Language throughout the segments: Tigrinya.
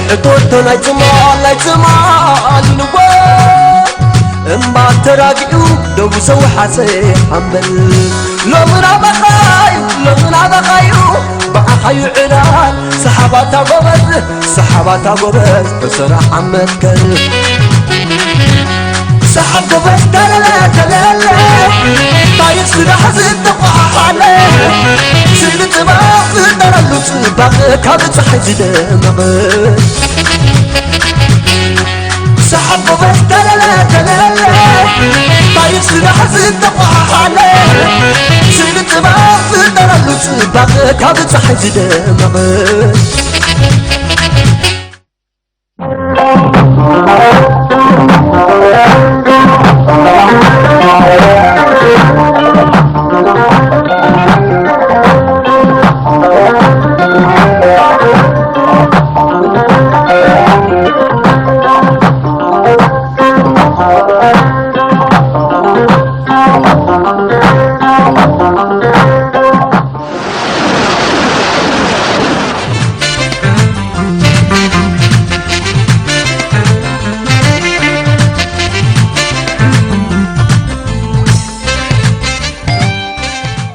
ሕቶቶ ናይ ትማል ናይ ትማል ኢልዎ እምባ ተራጊኡ ደቡ ሰውሓሰ ሓምበል ሎምና በቓዩ ሎምና በቓዩ ብዓኻዩ ዕላል ሰሓባታ ጎበዝ ሰሓባታ ጎበዝ ተሰራ ዓመት ከል ሰሓብ ጎበዝ ተለለ ተለለ ታሪኽ ስራሕ ዝተቋሓሓለ ስእሊ ጥበብ ዝጠረሉ ጽባቐ ካብ ጸሓይ ዝደመቐ ሰሓብ ጎበዝ ተለለ ተለለ ታሪኽ ስራሕ ዝተቋሓሓለ ስእሊ ጥበብ ዝጠረሉ ጽባቐ ካብ ጸሓይ ዝደመቐ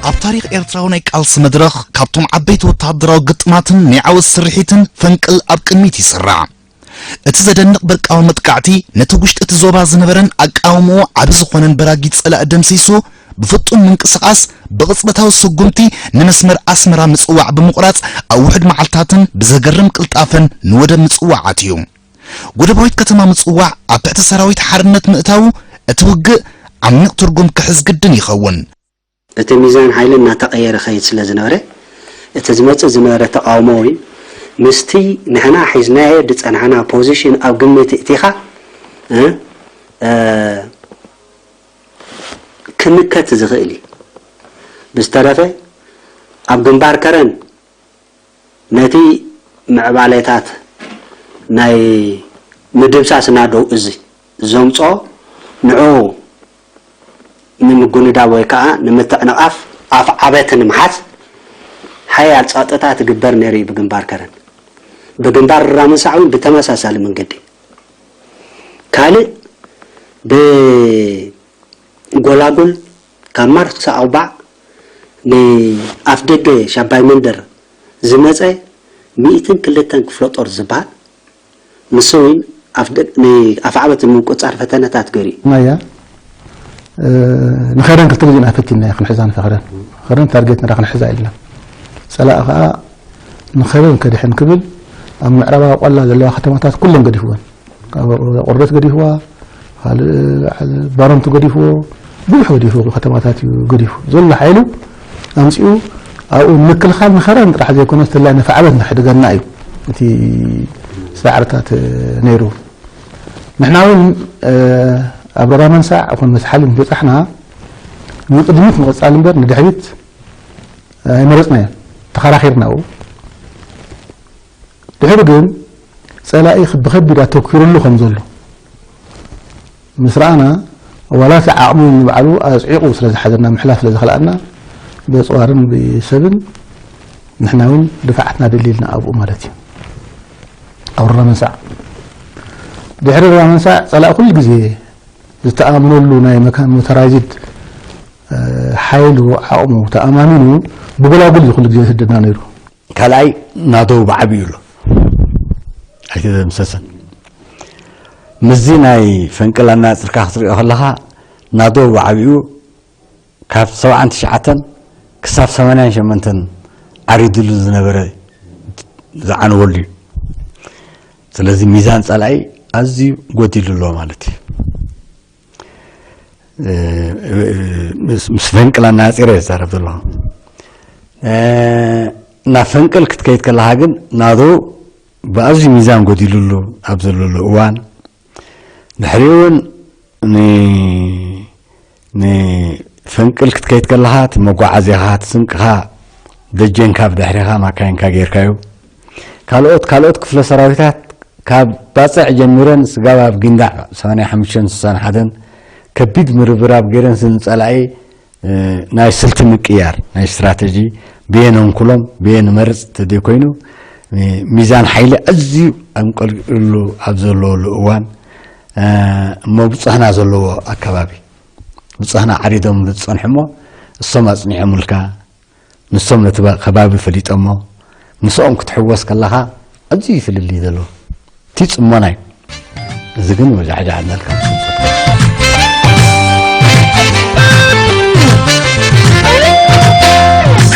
ኣብ ታሪኽ ኤርትራዊ ናይ ቃልሲ መድረኽ ካብቶም ዓበይቲ ወተሃደራዊ ግጥማትን ናይ ዓወት ስርሒትን ፈንቅል ኣብ ቅድሚት ይስራዕ። እቲ ዘደንቕ በርቃዊ መጥቃዕቲ ነቲ ውሽጢ እቲ ዞባ ዝነበረን ኣቃውምኡ ዓቢ ዝኾነን በራጊድ ጸላኢ ደምሲሱ ብፍጡን ምንቅስቓስ ብቕጽበታዊ ስጉምቲ ንመስመር ኣስመራ ምጽዋዕ ብምቑራጽ ኣብ ውሑድ መዓልታትን ብዘገርም ቅልጣፈን ንወደብ ምጽዋዕ ኣትዩ። ጎደባዊት ከተማ ምጽዋዕ ኣብ ትሕቲ ሰራዊት ሓርነት ምእታዉ እቲ ውግእ ዓሚቕ ትርጉም ክሕዝ ግድን ይኸውን። እቲ ሚዛን ሓይሊ እናተቐየረ ኸይድ ስለ ዝነበረ እቲ ዝመጽእ ዝነበረ ተቓውሞ እውን ምስቲ ንሕና ሒዝናዮ ዝጸናሕና ፖዚሽን ኣብ ግምት እቲኻ እ እ ክንከት ዝኽእል እዩ። ብዝተረፈ ኣብ ግንባር ከረን ነቲ ምዕባሌታት ናይ ምድምሳስ ናደው እዚ ዘምጽኦ ንዕኡ ንምጉንዳብ ወይ ከዓ ንምትዕንቓፍ ኣፍዓበት ንምሓዝ ሓያል ጸቕጥታ ትግበር ነይሩ እዩ ብግንባር ከረን። ብግንባር ራምንሳዕ እውን ብተመሳሳሊ መንገዲ ካልእ ብጎላጉል ካብ ማርሳ ኣውባዕ ንኣፍደገ ሻባይ መንደር ዝመፀ ሚእትን ክልተን ክፍለ ጦር ዝበሃል ንሱ እውን ኣፍዓበት ንምቁፃር ፈተነታት ገይሩ እዩ። ማያ ንኸረን ክልተ ግዜ ኢና ፈቲንናያ ክንሕዛ ንፈኽረን ኸረን ታርጌት ንዳ ክንሕዛ ኢልና ፀላኢ ከዓ ንኸረን ከድሕን ክብል ኣብ ምዕራባዊ ቆላ ዘለዋ ከተማታት ኩለን ገዲፍወን ቆርበት ገዲፍዋ ካልእ ባረንቱ ገዲፍዎ ብዙሕ ገዲፉ ከተማታት እዩ ገዲፉ ዘሎ ሓይሉ ኣምፂኡ ኣብኡ ንምክልኻል ንኸረን ጥራሕ ዘይኮነስ ተላይ ነፋዕበት ንክሕድገና እዩ እቲ ፃዕርታት ነይሩ ንሕና እውን ኣብ ረራ መንሳዕ ኮን መዝሓሊ ንበፃሕና ንቅድሚት ምቕፃል እምበር ንድሕሪት ኣይመረፅናዮ ተኸራኺርና ኣብኡ ድሕሪ ግን ጸላኢ ብኸቢድ ኣተኲሩሉ ከም ዘሎ ምስ ረኣና ዋላ እቲ ዓቕሙ ንባዕሉ ኣጽዒቑ ስለ ዝሓዘና ምሕላፍ ስለ ዝኸልኣና ብኣጽዋርን ብሰብን ንሕና እውን ድፋዓትና ደሊልና ኣብኡ ማለት እዩ ኣብ ሩራ መንሳዕ ድሕሪ ሩራ መንሳዕ ጸላኢ ኩሉ ግዜ ዝተኣምነሉ ናይ ሞተራይዝድ ሓይሉ ዓቕሙ ተኣማሚኑ ብጎላጉል እዩ ኩሉ ግዜ ዝህደና ነይሩ ካልኣይ ናደው ብዓቢኡ ኣሎ ኣይተደምሰሰን። ምስዚ ናይ ፈንቅል ኣነጻጺርካ ክትሪኦ ከለኻ ናደው ብዓቢኡ ካብ ሰብዓን ትሽዓተን ክሳብ ሰማንያን ሸሞንተን ዓሪድሉ ዝነበረ ዝዓነወሉ እዩ። ስለዚ ሚዛን ጸላኢ ኣዝዩ ጎዲሉ ኣሎ ማለት እዩ። ምስ ፈንቅል ኣነፃፂረ እየ ዝዛረብ ዘለኹ። ናብ ፈንቅል ክትከይድ ከለኻ ግን ናቱ ብኣዝዩ ሚዛን ጎዲሉሉ ኣብ ዘለሉ እዋን ድሕሪኡ እውን ንፈንቅል ክትከይድ ከለኻ እቲ መጓዓዝያኻ እቲ ስንቅኻ ደጀንካ ብድሕሪኻ ማካይንካ ጌርካዩ ካልኦት ካልኦት ክፍለ ሰራዊታት ካብ ባፅዕ ጀሚረን ስጋብ ኣብ ጊንዳዕ ሰማንያ ሓሙሽተን ስሳን ሓደን ከቢድ ምርብራብ ገይረን ንፀላኢ ናይ ስልቲ ምቅያር ናይ ስትራተጂ ብየ ነንኩሎም ብየ ንመርፅ ተደይኮይኑ ሚዛን ሓይሊ ኣዝዩ ኣንቀልቂሉ ኣብ ዘለወሉ እዋን፣ እ፣ እሞ ብፅሕና ዘለዎ ኣከባቢ፣ ብፅሕና ዓሪዶምሉ ዝፀንሑ እሞ እሶም ኣፅኒዖምልካ፣ ንሶም ነቲ ባ-፣ ከባቢ ፈሊጦሞ፣ ምስኦም ክትሕወስ ከለኻ ኣዝዩ ፍልልይ ዘለዎ። እቲ ጽሞና እዩ። እዚ ግን ወጃዕጃዕ እናልካ ትጽብጽብ።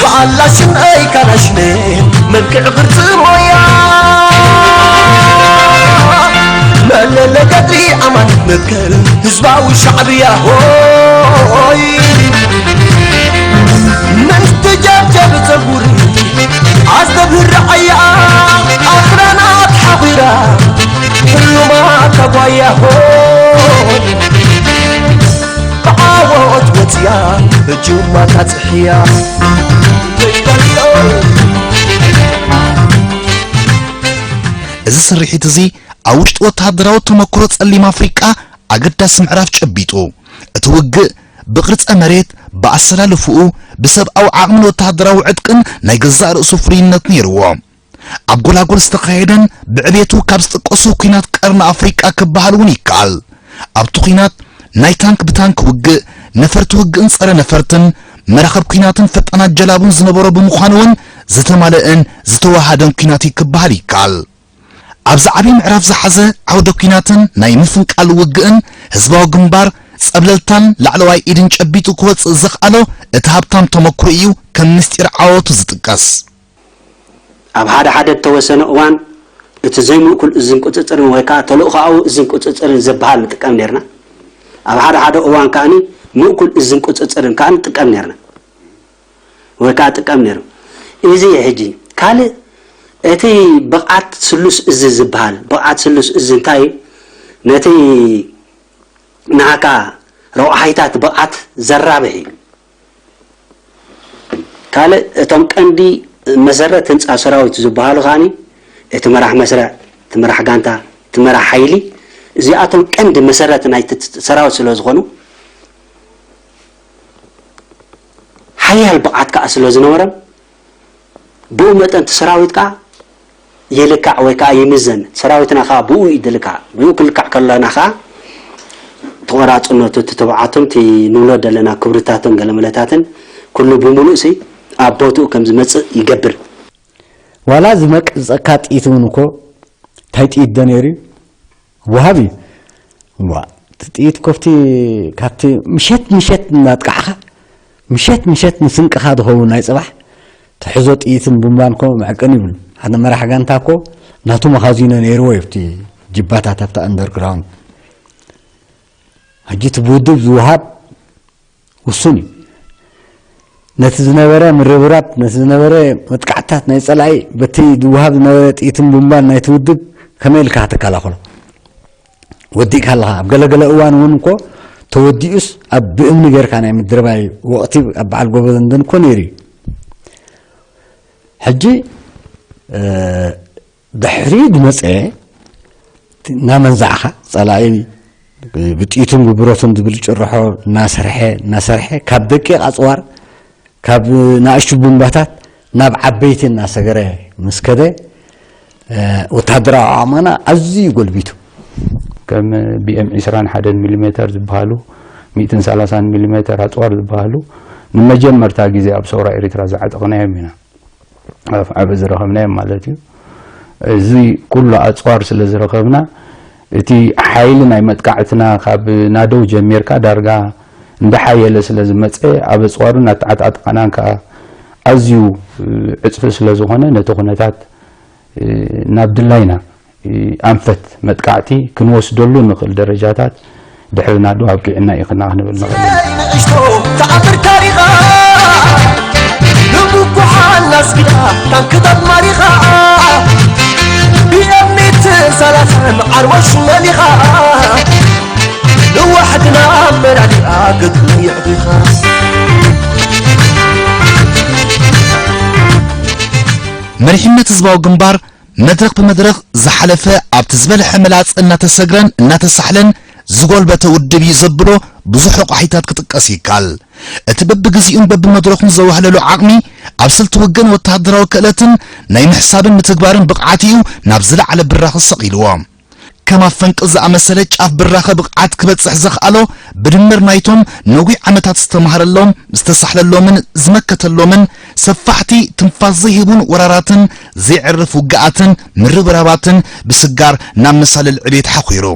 ካላሽን ኣይ ካላሽን፣ መልክዕ ቅርጺ ሞያ፣ መለለ ገድሊ ኣማን መትከል ህዝባዊ ሻዕብያ ሆይ። መን ትጀብጀብ ጸጉሪ ኣስተብህር ዓያ፣ ኣኽራናት ሓኺራ፣ ሕሉማት ኣጓያ ሆይ። ብዓወት ወጽያ፣ እጁማ ታጽሕያ። እዚ ስርሒት እዚ ኣብ ውሽጢ ወተሃደራዊ ተመክሮ ጸሊም ኣፍሪቃ ኣገዳሲ ምዕራፍ ጨቢጡ። እቲ ውግእ ብቅርጸ መሬት፣ ብኣሰላልፍኡ፣ ብሰብኣዊ ዓቕምን ወተሃደራዊ ዕጥቅን ናይ ገዛእ ርእሱ ፍሉይነት ነይርዎ። ኣብ ጎላጎል ዝተኻየደን ብዕቤቱ ካብ ዝጥቀሱ ኲናት ቀርኒ ኣፍሪቃ ክበሃል እውን ይከኣል። ኣብቲ ኲናት ናይ ታንክ ብታንክ ውግእ፣ ነፈርቲ ውግእን ጸረ ነፈርትን፣ መራኸብ ኲናትን ፈጣናት ጀላቡን ዝነበሮ ብምዃኑ እውን ዝተማልአን ዝተወሃደን ኲናት እዩ ክበሃል ይከኣል። ኣብዚ ዓብዪ ምዕራፍ ዝሓዘ ዓውደ ኲናትን ናይ ምፍንቃል ውግእን ህዝባዊ ግንባር ጸብለልታን ላዕለዋይ ኢድን ጨቢጡ ክወጽእ ዘኽኣሎ እቲ ሃብታም ተመክሮ እዩ ከም ምስጢር ዓወቱ ዝጥቀስ። ኣብ ሓደ ሓደ እተወሰነ እዋን እቲ ዘይምእኩል እዝን ቁጽጽርን ወይ ከኣ ተልእኾኣዊ እዝን ቁጽጽርን ዝበሃል ንጥቀም ኔርና። ኣብ ሓደ ሓደ እዋን ከኣኒ ምእኩል እዝን ቁጽጽርን ከኣ ንጥቀም ኔርና። ወይ ከኣ ጥቀም ነይሩ። እዚ ሕጂ ካልእ እቲ ብቕዓት ስሉስ እዚ ዝበሃል፣ ብቕዓት ስሉስ እዚ እንታይ እዩ? ነቲ ናህካ ረቋሒታት ብቕዓት ዘራብሕ እዩ። ካልእ እቶም ቀንዲ መሰረት ህንጻ ሰራዊት ዝበሃሉ ከኣኒ እቲ መራሕ መስርዕ፣ እቲ መራሕ ጋንታ፣ እቲ መራሕ ሓይሊ፣ እዚኣቶም ቀንዲ መሰረት ናይቲ ሰራዊት ስለ ዝኾኑ፣ ሓያል ብቕዓት ከኣ ስለ ዝነበሮም፣ ብኡ መጠን እቲ ሰራዊት ከኣ ይልካዕ ወይ ከኣ ይምዘን። ሰራዊትና ከኣ ብኡ እዩ ዝልካዕ። ብኡ ክልካዕ ከለና ከኣ፣ እቲ ቆራጽነቱ፣ እቲ ትብዓቱን፣ እቲ ንብሎ ዘለና ክብርታትን ገለመለታትን፣ ኩሉ ብምሉእሲ ኣብ ቦትኡ ከም ዝመጽእ ይገብር። ዋላ ዝመቅጸካ ጥይት እውን እኮ፣ እንታይ ጥይት ዶ ነይሩ እዩ? ወሃቢ። ዋ፣ እቲ ጥይት ኮፍቲ ካብቲ ምሸት ምሸት እናጥቃዕኻ፣ ምሸት ምሸት ንስንቅኻ ዝኸውን ናይ ጽባሕ ትሕዞ ጥይትን ቡምባን ኮ መዕቀኒ ይብሉ። ሓደ መራሕ ጋንታ እኮ ናቱ መኻዚኖ ነይርዎ እዩ፣ ኣብቲ ጅባታት፣ ኣብቲ ኣንደርግራውንድ። ሕጂ እቲ ብውድብ ዝወሃብ ውሱን እዩ። ነቲ ዝነበረ ምርብራብ፣ ነቲ ዝነበረ መጥቃዕትታት ናይ ጸላኢ፣ በቲ ዝወሃብ ዝነበረ ጥይትን ቡምባን ናይቲ ውድብ ከመይ ኢልካ ክትከላኸሎ? ወዲእካ ኣለኻ። ኣብ ገለገለ እዋን እውን እኮ ተወዲኡስ ኣብ ብእምኒ ጌርካ ናይ ምድርባይ ወቕቲ ኣብ በዓል ጎበዘንደን እኮ ነይሩ እዩ። ሕጂ፣ እ፣ ድሕሪ ዝመጸ እናመንዛዕኻ ጸላኢ ብጥይቱን ብብረቱን ዝብል ጭርሖ እናሰርሐ፣ እናሰርሐ፣ ካብ ደቂቕ ኣጽዋር፣ ካብ ንኣሽቱ ቡምባታት ናብ ዓበይቲ እናሰገረ ምስ ከደ፣ እ፣ ወተሃደራዊ ዓቕምና ኣዝዩ ጎልቢቱ። ከም ቢ ኤም ዕስራን ሓደን ሚሊሜተር ዝበሃሉ፣ ሚእትን ሰላሳን ሚሊሜተር ኣጽዋር ዝበሃሉ፣ ንመጀመርታ ግዜ ኣብ ሰውራ ኤሪትራ ዝዓጠቕናዮም ኢና። ኣፍዓበ ዝረኸብናዮም ማለት እዩ። እዚ ኩሉ ኣጽዋር ስለ ዝረኸብና፣ እቲ ሓይሊ ናይ መጥቃዕትና ካብ ናደው ጀሚርካ ዳርጋ እንዳሓየለ ስለ ዝመጸ፣ ኣብ ኣጽዋርን ኣተዓጣጥቓናን ከኣ ኣዝዩ ዕጽፊ ስለ ዝኾነ፣ ነቲ ኩነታት ናብ ድላይና ኣንፈት መጥቃዕቲ ክንወስደሉ ንኽእል ደረጃታት ድሕሪ ናዱ ኣብቂዕና ኢኽና ክንብል ንኽእል ኢና። ንእሽቶ ተኣምር ታሪኻ፣ ንብኩሓን ኣስጊዳ ታንክታት ማሪኻ፣ ቢ ኤም ሚትን ሰላሳን ዓርሞሽ መሊኻ፣ ንዋሕድና መላሊኣ ገድሊ የዕቢኻ። መሪሕነት ህዝባዊ ግንባር መድረኽ ብመድረኽ ዝሓለፈ ኣብቲ ዝበልሐ መላጽ እናተሰግረን እናተሳሕለን ዝጎልበተ ውድብ እዩ ዘብሎ ብዙሕ ረቋሒታት ክጥቀስ ይከኣል። እቲ በብግዚኡን በብመድረኹን ዘዋህለሎ ዓቕሚ፣ ኣብ ስልቲ ውግእን ወተሃደራዊ ክእለትን ናይ ምሕሳብን ምትግባርን ብቕዓት እዩ ናብ ዝለዓለ ብራኸ ሰቒልዎ። ከም ኣብ ፈንቅል ዝኣመሰለ ጫፍ ብራኸ ብቕዓት ክበጽሕ ዘኽኣሎ፣ ብድምር ናይቶም ነዊሕ ዓመታት ዝተማህረሎም፣ ዝተሳሕለሎምን ዝመከተሎምን ሰፋሕቲ ትንፋስ ዘይህቡን ወራራትን፣ ዘይዕርፍ ውግኣትን ምርብራባትን ብስጋር ናብ መሳልል ዕቤት ሓኺሩ።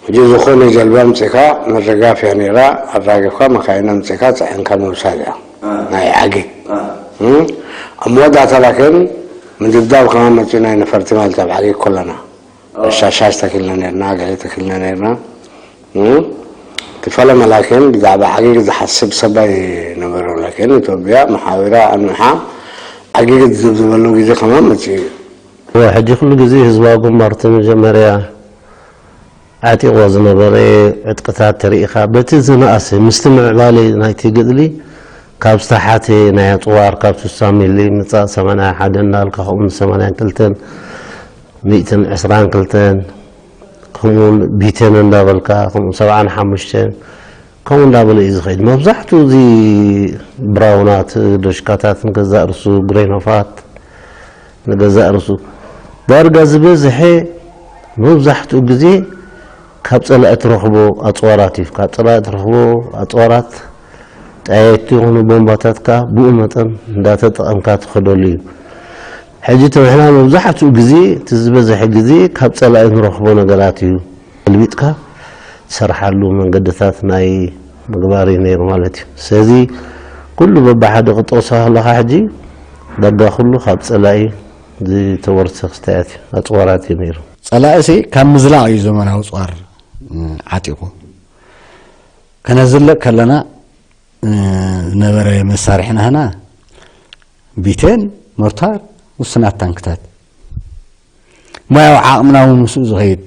ሕጂ ዝኾነ ጀልባ ኣምጺእካ ምርጋፍ እያ ነይራ። ኣራጊፍካ መካይን ኣምጺእካ ጽዒንካ ምውሳድ እያ ናይ ዓጊ። ኣብ መወዳእታ ላኪን ምድብዳብ ከማን መጺኡ ናይ ነፈርቲ ማለት ኣብ ዓጊ ኮለና ሻሻሽ ተኪልና ነርና፣ ገለ ተኪልና ነርና። እቲ ፈለማ ላኪን ብዛዕባ ዓጊግ ዝሓስብ ሰብ ኣይነበሮን። ላኪን ኢትዮጵያ መሓዊራ ኣንዊሓ ዓጊግ ዝድብድበሉ ግዜ ከማን መጺኡ እዩ። ሕጂ ኩሉ ግዜ ህዝባዊ ግንባር እቲ መጀመርያ ዓጢቕዎ ዝነበረ ዕጥቅታት ተሪኢኻ፣ በቲ ዝነኣሰ ምስቲ ምዕባለ ናይቲ ገድሊ ካብ ዝተሓተ ናይ ኣጽዋር፣ ካብ ስሳ ሚሊ ምጻእ ሰማንያ ሓደ እንዳበልካ፣ ከምኡ ሰማንያን ክልተን ሚእትን ዕስራን ክልተን፣ ከምኡ ቢተን እንዳበልካ፣ ከምኡ ሰብዓን ሓሙሽተን፣ ከምኡ እንዳበለ እዩ ዝኸይድ። መብዛሕትኡ እዚ ብራውናት፣ ዶሽካታት፣ ንገዛእ ርሱ ግሬኖፋት፣ ንገዛእ ርሱ ዳርጋ ዝበዝሐ መብዛሕትኡ ግዜ ካብ ጸላኢ ትረኽቦ ኣጽዋራት እዩ። ካብ ጸላኢ ትረኽቦ ኣጽዋራት፣ ጠያይቲ ይኹኑ ቦምባታት ከኣ ብኡ መጠን እንዳተጠቐምካ ትኸደሉ እዩ። ሕጂ እቲ ንሕና መብዛሕትኡ ግዜ፣ እቲ ዝበዝሐ ግዜ ካብ ጸላኢ ንረኽቦ ነገራት እዩ ገልቢጥካ ትሰርሓሉ መንገድታት ናይ ምግባር እዩ ነይሩ ማለት እዩ። ስለዚ ኩሉ በብሓደ ክጠቕሶ ከለኻ ሕጂ ዳርጋ ኩሉ ካብ ጸላኢ ዝተወርሰ ክስታያት እዩ፣ ኣጽዋራት እዩ ነይሩ። ጸላእሲ ካብ ምዝላቕ እዩ ዘመናዊ ጸዋር ዓጢቑ። ከነዝልቕ ከለና ዝነበረ መሳርሒ ናህና ቢቴን፣ ሞርታር፣ ውሱናት ታንክታት። ሞያዊ ዓቕምና እውን ምስኡ ዝኸይድ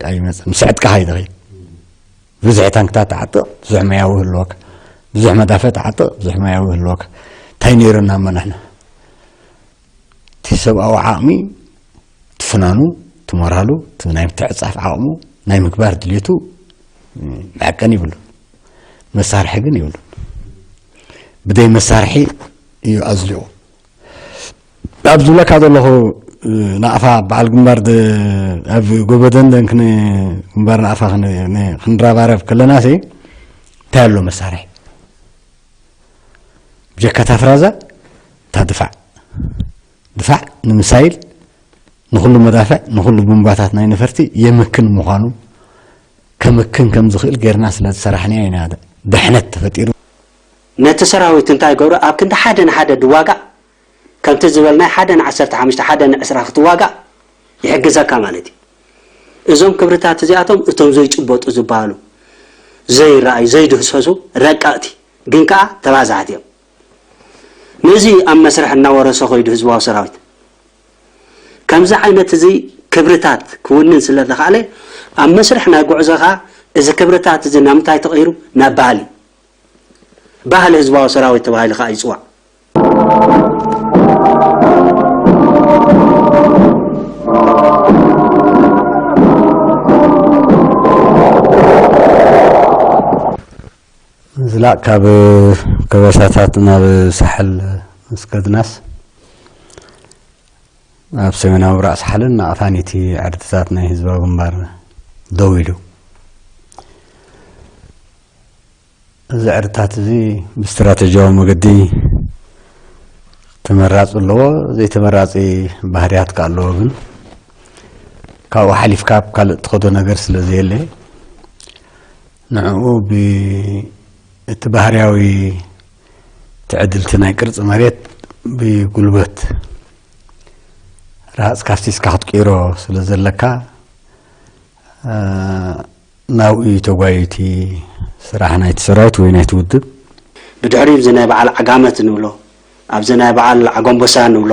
ኣይመፅን። ምስ ዕጥቅኻ እዩ ዝኸይድ። ብዙሕ ታንክታት ትዓጥቕ፣ ብዙሕ ሞያዊ ይህልወካ፣ ብዙሕ መዳፍዕ ትዓጥቕ፣ ብዙሕ ሞያዊ ይህልወካ። እንታይ ነይሩና እሞ ንሕና? እቲ ሰብኣዊ ዓቕሚ፣ እቲ ፍናኑ፣ እቲ ሞራሉ፣ እቲ ናይ ምትዕፃፍ ዓቕሙ፣ ናይ ምግባር ድሌቱ መዐቀኒ ይብሉን። መሳርሒ ግን ይብሉን። ብደይ መሳርሒ እዩ ኣዝሊቑ። ኣብ ዝብለካ ዘለኹ ናቕፋ በዓል ግንባር ኣብ ጎበደንደን ግንባር ናቕፋ ክንራባረብ ከለና ሲ እንታይ ኣሎ መሳርሒ? ብጀካ እታ ፍራዛ እታ ድፋዕ ድፋዕ ንምሳይል ንኹሉ መዳፍዕ ንኹሉ ቡምባታት ናይ ነፈርቲ የምክን ምዃኑ ከምክን ከም ዝኽእል ጌርና ስለ ዝሰራሕናዮ ኢና ድሕነት ተፈጢሩ። ነቲ ሰራዊት እንታይ ይገብሮ? ኣብ ክንዲ ሓደ ንሓደ ድዋጋእ፣ ከምቲ ዝበልናይ ሓደ ንዓሰርተ ሓሙሽተ ሓደ ንዕስራ ክትዋጋእ ይሕግዘካ ማለት እዩ። እዞም ክብርታት እዚኣቶም እቶም ዘይጭበጡ ዝበሃሉ ዘይረኣዩ ዘይድህሰሱ ረቀቕቲ ግን ከኣ ተባዛሕቲ እዮም። ነዚ ኣብ መስርሕ እናወረሶ ከይዱ ህዝባዊ ሰራዊት ከምዚ ዓይነት እዚ ክብርታት ክውንን ስለ ዝኸኣለ ኣብ መስርሕ ናይ ጉዕዞ ከኣ እዚ ክብርታት እዚ ናብ ምንታይ ተቐይሩ? ናብ ባህሊ። ባህሊ ህዝባዊ ሰራዊት ተባሂሉ ከኣ ይፅዋዕ። ዝላቕ ካብ ከበሳታት ናብ ሳሕል ምስ ከድናስ ኣብ ሰሜናዊ ብራቕ ሳሕልን ናቕፋን እቲ ዕርድታት ናይ ህዝባዊ ግንባር ደው ኢሉ። እዚ ዕርድታት እዚ ብስትራተጂያዊ መገዲ ተመራፂ ኣለዎ፣ ዘይተመራፂ ባህርያት ከ ኣለዎ። ግን ካብኡ ሓሊፍካ ኣብ ካልእ ትኸዶ ነገር ስለ ዘየለ ንዕኡ ብ እቲ ባህርያዊ ትዕድልቲ ናይ ቅርፂ መሬት ብጉልበት ረሃፅካ ኣፍሲስካ ክትቅይሮ ስለ ዘለካ ናብኡ እዩ ተጓዩ እቲ ስራሕ ናይቲ ሰራዊት ወይ ናይቲ ውድብ። ብድሕሪኡ እዚ ናይ በዓል ዓጋመት ንብሎ፣ ኣብዚ ናይ በዓል ዓጎምቦሳ ንብሎ፣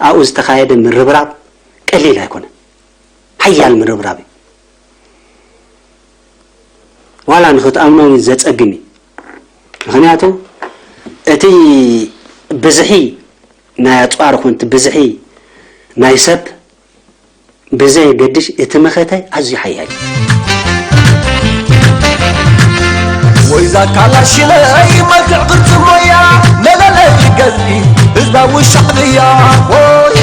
ኣብኡ ዝተኻየደ ምርብራብ ቀሊል ኣይኮነን። ሓያል ምርብራብ እዩ። ዋላ ንኽትኣምኖ እውን ዘጸግም እዩ። ምኽንያቱ እቲ ብዝሒ ናይ ኣጽዋር ይኹን እቲ ብዝሒ ናይ ሰብ ብዘየገድሽ እቲ መኸተ ኣዝዩ ሓያል እዩ። ወይዛ ካላሽነይ መልክዕ ቅርፂ ሞያ መለለይ ገዝኢ ህዝባዊ ሻዕብያ ወይ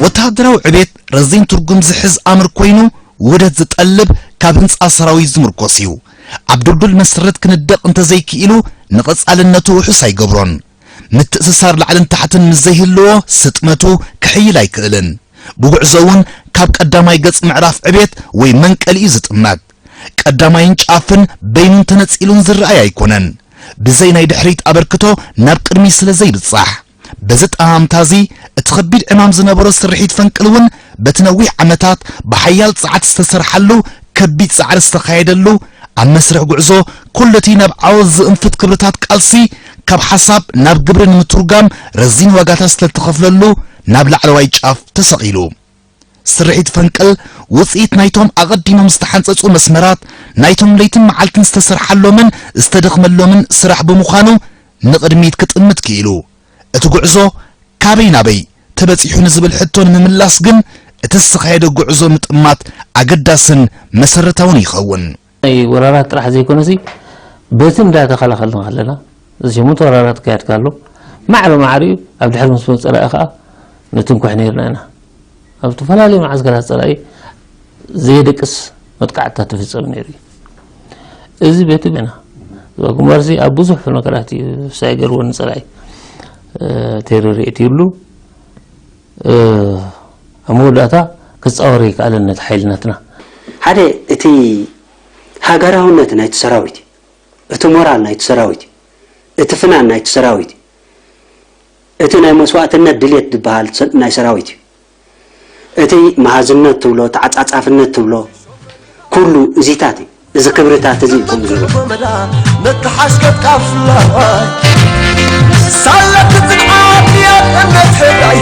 ወተሃደራዊ ዕቤት ረዚን ትርጉም ዝሕዝ ኣምር ኮይኑ ውህደት ዝጠልብ ካብ ህንፃ ሰራዊት ዝምርኮስ እዩ። ኣብ ድልዱል መሰረት ክንደቕ እንተዘይክኢሉ ንቐፃልነቱ ውሑስ ኣይገብሮን። ምትእስሳር ላዕልን ታሕትን ምስ ዘይህልዎ ስጥመቱ ክሕይል ኣይክእልን። ብጉዕዞ እውን ካብ ቀዳማይ ገፅ ምዕራፍ ዕቤት ወይ መንቀሊ እዩ ዝጥመት። ቀዳማይን ጫፍን በይኑን ተነፂሉን ዝረኣይ ኣይኮነን። ብዘይ ናይ ድሕሪት ኣበርክቶ ናብ ቅድሚት ስለ ዘይብፃሕ። በዚ ጠማምታ እዚ እቲ ከቢድ ዕማም ዝነበሮ ስርሒት ፈንቅል እውን በቲ ነዊሕ ዓመታት ብሓያል ፃዕት ዝተሰርሓሉ ከቢድ ፃዕሪ ዝተኻየደሉ ኣብ መስርሕ ጉዕዞ ኩሉ እቲ ናብ ዓወት ዝእንፍት ክብርታት ቃልሲ ካብ ሓሳብ ናብ ግብሪ ንምትርጓም ረዚን ዋጋታት ስለተኸፍለሉ ናብ ላዕለዋይ ጫፍ ተሰቒሉ። ስርሒት ፈንቅል ውፅኢት ናይቶም ኣቐዲሞም ዝተሓንፀፁ መስመራት ናይቶም ለይትን መዓልትን ዝተሰርሓሎምን ዝተደኽመሎምን ስራሕ ብምዃኑ ንቕድሚት ክጥምት ክኢሉ። እቲ ጉዕዞ ካበይ ናበይ ተበፂሑ ንዝብል ሕቶ ንምምላስ ግን እቲ ዝተኻየደ ጉዕዞ ምጥማት ኣገዳስን መሰረታውን ይኸውን። ናይ ወራራት ጥራሕ ዘይኮነሲ በቲ እንዳተኸላኸልና ከለና እዚ ሸሞንተ ወራራት ክካየድ ካሎ ማዕረ ማዕሪኡ ኣብ ድሕሪ ምስ መፀ ጸላኢ ከዓ ንትንኩሕ ነይርና ኢና። ኣብ ዝተፈላለዩ መዓስከራት ፀላኢ ዘየደቅስ መጥቃዕትታት ትፍፀም ነይሩ እዩ። እዚ በቲ ኢና እዛ ግንባርሲ ኣብ ብዙሕ ነገራት እዩ ሳይገርዎ ንፀላኢ ቴሮሪኤት ይብሉ ኣብ መወዳእታ ክፃወር ይከኣለን ነቲ ሓይልነትና። ሓደ እቲ ሃገራውነት ናይቲ ሰራዊት እዩ። እቲ ሞራል ናይቲ ሰራዊት እዩ። እቲ ፍናን ናይቲ ሰራዊት እዩ። እቲ ናይ መስዋእትነት ድልየት ዝበሃል ናይ ሰራዊት እዩ። እቲ መሃዝነት ትብሎ፣ ተዓጻጻፍነት ትብሎ፣ ኩሉ እዚታት እዩ። እዚ ክብርታት እዚ እዩ ከምኡ ዝብሎ። መተሓስከት ቃፍላይ ሳለት ጽንዓት ያጠነት ሕላይ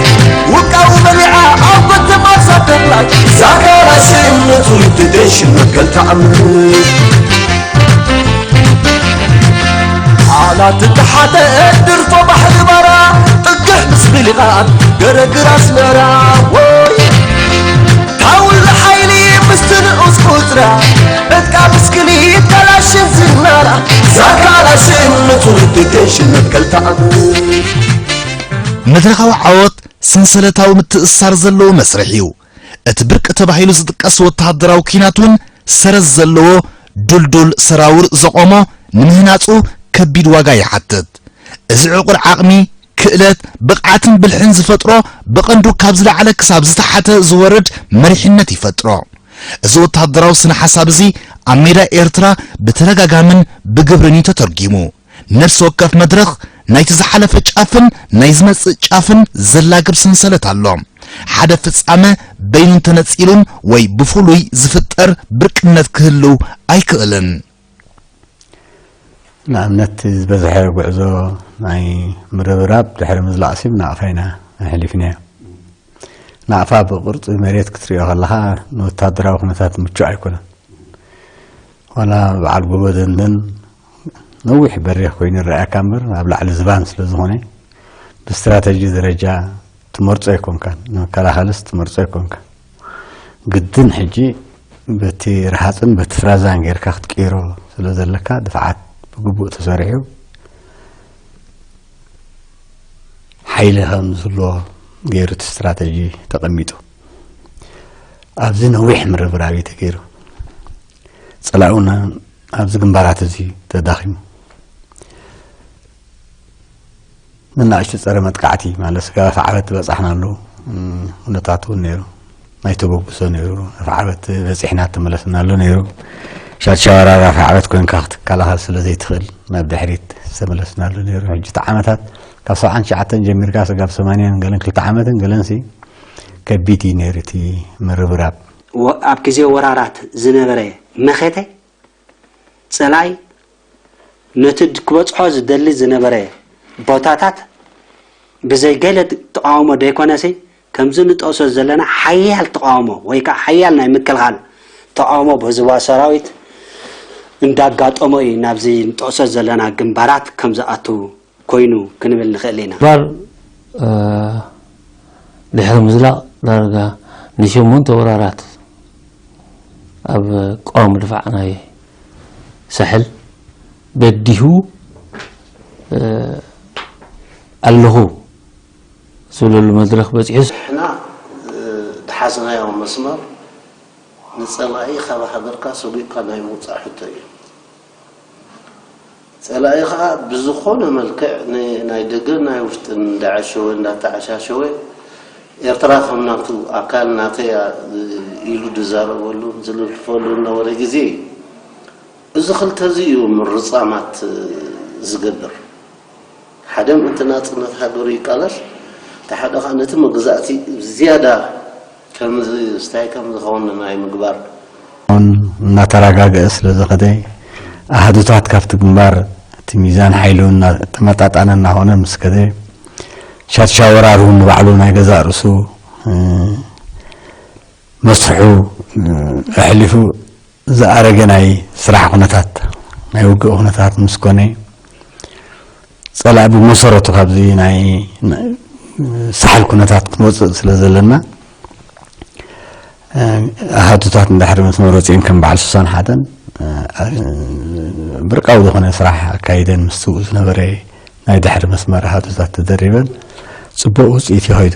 ውቃው በሊዓ ኣብ በተማሳ ተላይ ዛካራ ስእምነቱ ልትደሽ መከል ተዓምር ዓላት ተሓተ ድርፎ ባሕሪ ባራ ጥግሕ ምስ ብሊቓት ገረግር ኣስመራ ወይ ታውል ሓይሊ ምስቲ ንዑስ ቁፅራ ዕጥቃ ብስክሊት ካላሽን ዝናራ ዛካላሽን ንትውልዲ ቴሽን መትከልታ ዓዱ መድረኻዊ ዓወት ሰንሰለታዊ ምትእስሳር ዘለዎ መስርሕ እዩ። እቲ ብርቂ ተባሂሉ ዝጥቀስ ወተሃደራዊ ኲናት እውን ሰረዝ ዘለዎ ዱልዱል ሰራውር ዘቖሞ ንምህናጹ ከቢድ ዋጋ ይሓትት። እዚ ዕቑር ዓቕሚ፣ ክእለት፣ ብቕዓትን ብልሕን ዝፈጥሮ ብቐንዱ ካብ ዝለዓለ ክሳብ ዝተሓተ ዝወርድ መሪሕነት ይፈጥሮ። እዚ ወተሃደራዊ ስነ ሓሳብ እዚ ኣብ ሜዳ ኤርትራ ብተደጋጋምን ብግብርን እዩ ተተርጊሙ። ነፍሲ ወከፍ መድረኽ ናይቲ ዝሓለፈ ጫፍን ናይ ዝመጽእ ጫፍን ዘላግብ ሰንሰለት ኣሎ። ሓደ ፍጻመ በይኑ እንተነጺሉን ወይ ብፍሉይ ዝፍጠር ብርቅነት ክህልው ኣይክእልን። ንኣብነት ዝበዝሐ ጉዕዞ ናይ ምርብራብ ድሕሪ ምዝላቕ ሲብ ናቕፋ ኢና ኣሕሊፍናዮ። ናቕፋ ብቕርጺ መሬት ክትሪኦ ከለኻ ንወታደራዊ ኩነታት ምቹእ ኣይኮነን። ዋላ በዓል ጎቦ ደንደን ነዊሕ በሪኽ ኮይኑ ይረኣየካ እምበር ኣብ ላዕሊ ዝባን ስለ ዝኾነ ብስትራተጂ ደረጃ ትመርጾ ኣይኮንካን፣ ንመከላኸልስ ትመርጾ ኣይኮንካን። ግድን ሕጂ በቲ ረሃጽን በቲ ፍራዛን ጌርካ ክትቅይሮ ስለ ዘለካ ድፍዓት ብግቡእ ተሰሪሑ ሓይሊ ከም ዝህልዎ ገይሩ እቲ ስትራተጂ ተቐሚጡ። ኣብዚ ነዊሕ ምርብራብ እዩ ተገይሩ። ጸላኡና ኣብዚ ግንባራት እዚ ተዳኺሙ። ንናእሽቱ ጸረ መጥቃዕቲ ማለት ስጋብ ኣፍዓበት በጻሕናሉ ኩነታት እውን ነይሩ። ናይ ተበግሶ ነይሩ። ኣፍዓበት በጺሕና ተመለስናሉ ነይሩ። ሻድሻይ ወራር ኣፍዓበት ኮይንካ ክትከላኸል ስለ ዘይትኽእል ናብ ድሕሪት ዝተመለስናሉ ነይሩ። ሕጂ እቲ ዓመታት ካብ ሰብዓን ትሽዓተን ጀሚርካ ስጋብ ሰማንያን ገለን ክልተ ዓመትን ገለንሲ ከቢድ እዩ ነይሩ እቲ ምርብራብ። ወ- ኣብ ግዜ ወራራት ዝነበረ መኸተ ጸላኢ ነቲ ድ- ክበጽሖ ዝደሊ ዝነበረ ቦታታት ብዘይ ገለ ድ- ተቓውሞ ደይኮነሲ ከምዚ ንጠቕሶ ዘለና ሓያል ተቓውሞ ወይ ከዓ ሓያል ናይ ምክልኻል ተቓውሞ ብህዝባዊ ሰራዊት እንዳጋጠሞ እዩ ናብዚ ንጠቕሶ ዘለና ግንባራት ከም ዝኣቱ ኮይኑ ክንብል ንኽእል ኢና። ባር ድሕሪ ምዝላቕ ዳርጋ ንሸሞንተ ወራራት ኣብ ቀዋሚ ድፋዕ ናይ ሳሕል በዲሁ፣ እ፣ ኣለኹ ዝብለሉ መድረኽ በጺሑ። ንሕና፣ እ፣ ዝሓዝናዮ መስመር ንጸላኢ ካብ ሃገርካ ሰጒግካ ናይ ምውጻእ ሕቶ እዩ። ጸላኢ ኸኣ ብዝኾነ መልክዕ ን-፣ ናይ ደገን ናይ ውሽጥን እንዳዓሸወ እንዳተዓሻሸወ፣ ኤርትራ ከም ናቱ ኣካል ናተይ እያ ኢሉ ዝዛረበሉ ዝልፍልፈሉ ዝነበረ ግዜ እዩ። እዚ ክልተ እዚ እዩ ምርጻማት ዝገብር። ሓደ ምእንቲ ናጽነት ሃገሩ ይቃለስ፣ እቲ ሓደ ኸኣ ነቲ መግዛእቲ ዝያዳ ከም ዝ-፣ ዝታይ ከም ዝኸውን ናይ ምግባር። እውን እናተረጋገአ ስለ ዝኸደ፣ ኣሃዱታት ካብቲ ግንባር እቲ ሚዛን ሓይሉ እናተመጣጣነ እናኾነ ምስ ከደ፣ ሻድሻይ ወራር እውን ንባዕሉ ናይ ገዛእ ርእሱ፣ እ፣ መስርሑ፣ እ፣ ኣሕሊፉ ዝኣረገ ናይ ስራሕ ኩነታት፣ ናይ ውግእ ኩነታት ምስ ኮነ፣ ጸላኢ ብመሰረቱ ካብዚ ናይ፣ ናይ ሳሕል ኩነታት ክንወጽእ ስለ ዘለና፣ እ፣ ኣሃዱታት እንድሕሪ መስመር ወጺኦም ከም በዓል ስሳን ሓደን፣ እ፣ ብርቃዊ ዝኾነ ስራሕ ኣካይደን ምስ ዝነበረ ናይ ድሕሪ መስመር ኣሃዱታት ተደሪበን ጽቡቕ ውጽኢት እዩ ኸይዱ።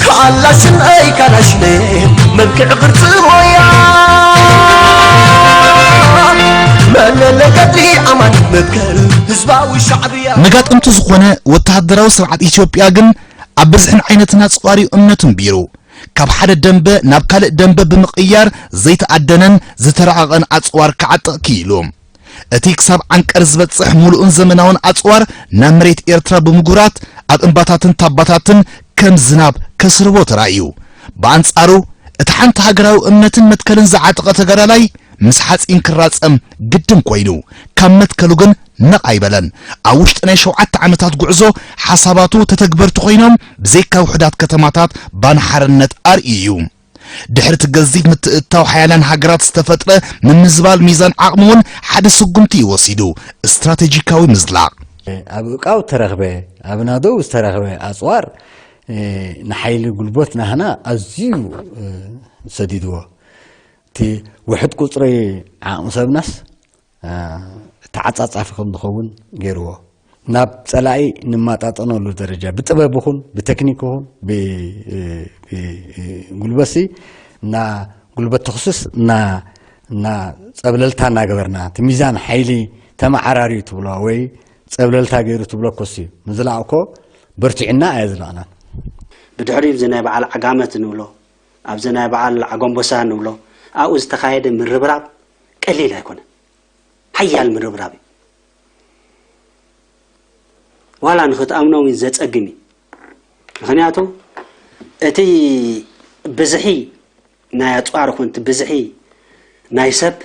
ከኣላሽን ኣይካላሽን መልክዕ ቅርጺ ሞያ መለለ ቀድሪ ኣማን መትከል ህዝባዊ ሻዕብያ። መጋጠምቱ ዝኾነ ወተሃደራዊ ስርዓት ኢትዮጵያ ግን ኣብ ብዝሕን ዓይነትን ኣጽዋር እዩ እምነቱ እምቢሩ። ካብ ሓደ ደንበ ናብ ካልእ ደንበ ብምቕያር ዘይተኣደነን ዝተራቐቐን ኣጽዋር ክዓጥቕ ክኢሉ። እቲ ክሳብ ዓንቀር ዝበጽሕ ምሉእን ዘመናውን ኣጽዋር ናብ መሬት ኤርትራ ብምጉራት ኣብ እምባታትን ታባታትን ከም ዝናብ ከስርቦ ተራእዩ። ብኣንጻሩ እቲ ሓንቲ ሃገራዊ እምነትን መትከልን ዝዓጠቐ ተጋዳላይ ምስ ሓጺን ክራጸም ግድን ኮይኑ፣ ካብ መትከሉ ግን ነቕ ኣይበለን። ኣብ ውሽጢ ናይ ሸውዓተ ዓመታት ጉዕዞ ሓሳባቱ ተተግበርቲ ኮይኖም፣ ብዘይካ ውሑዳት ከተማታት ባና ሓርነት ኣርእዩ እዩ። ድሕሪ እቲ ገዚፍ ምትእትታው ሓያላን ሃገራት ዝተፈጥረ ምምዝባል ሚዛን ዓቕሚ እውን ሓደ ስጉምቲ እዩ ወሲዱ፣ ስትራቴጂካዊ ምዝላቕ። ኣብ እቃው ተረኽበ፣ ኣብ ናደው ዝተረኽበ ኣጽዋር፣ እ፣ ንሓይሊ ጉልበት ናህና ኣዝዩ፣ እ፣ ሰዲድዎ። እቲ ውሕድ ቁጽሪ ዓቕሚ ሰብናስ፣ እ፣ ተዓጻጻፊ ከም ዝኸውን ገይርዎ። ናብ ጸላኢ ንመጣጠነሉ ደረጃ ብጥበብ ይኹን ብቴክኒክ ይኹን ብ-፣ ብ-፣ ጉልበትሲ እና ጉልበት ተኹስስ እና፣ እና ጸብለልታ እናገበርና እቲ ሚዛን ሓይሊ ተመዓራርዩ ትብሎ ወይ ጸብለልታ ገይሩ ትብሎ ኮሲ ምዝላቕ እኮ በርቲዕና ኣየዝለቕናን። ብድሕሪኡ እዚ ናይ በዓል ዓጋመት ንብሎ፣ ኣብዚ ናይ በዓል ዓጎምቦሳ ንብሎ፣ ኣብኡ ዝተኻየደ ምርብራብ ቀሊል ኣይኮነን። ሓያል ምርብራብ እዩ። ዋላ ንኽትኣምኖ እውን ዘጸግም እዩ። ምኽንያቱ እቲ ብዝሒ ናይ ኣጽዋር ይኹን እቲ ብዝሒ ናይ ሰብ